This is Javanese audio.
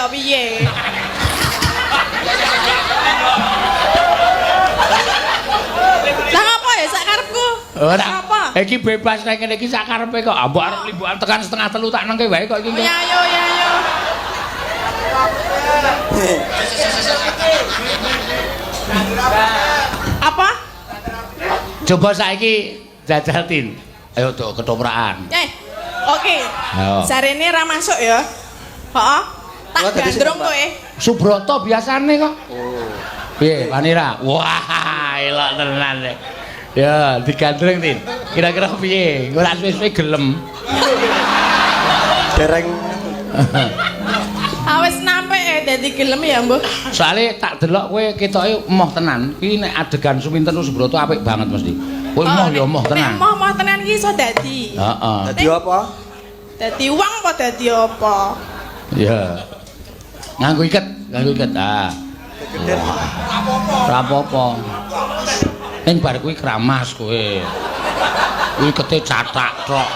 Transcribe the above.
ya piye? Lah ngapa ya sak karepku? Ora. Apa? Iki bebas nek ngene iki sak karepe kok. Ah, mbok arep limbukan tekan 2:30 tak nengke wae kok iki. Ya ayo ya ayo. Apa? Coba saiki jajal Tin. Ayo tuh ketoprakan. Oke. Ayo. Sarene ra masuk ya. Heeh. Tak Kula dadi gandrung sinten, Pak? kowe. Subroto biasane kok. Oh. Piye, Panira? Wah, elok tenan deh. Ya, digandreng Tin. Kira-kira piye? Engko ora suwe-suwe gelem. Dereng Awes nampe dadi gelem ya, Mbah. Soale tak delok kowe ketoke emoh tenan. Iki nek adegan Suminten Subroto apik banget mesti. Kowe emoh ya emoh tenan. Nek emoh-emoh tenan iki iso dadi. Heeh. dadi apa? Dadi uang apa dadi apa? Iya. Nganggo iket, nganggo iket. Ah. Ora apa-apa. Ning bar kuwi kramas kowe. Ikete cathak tok.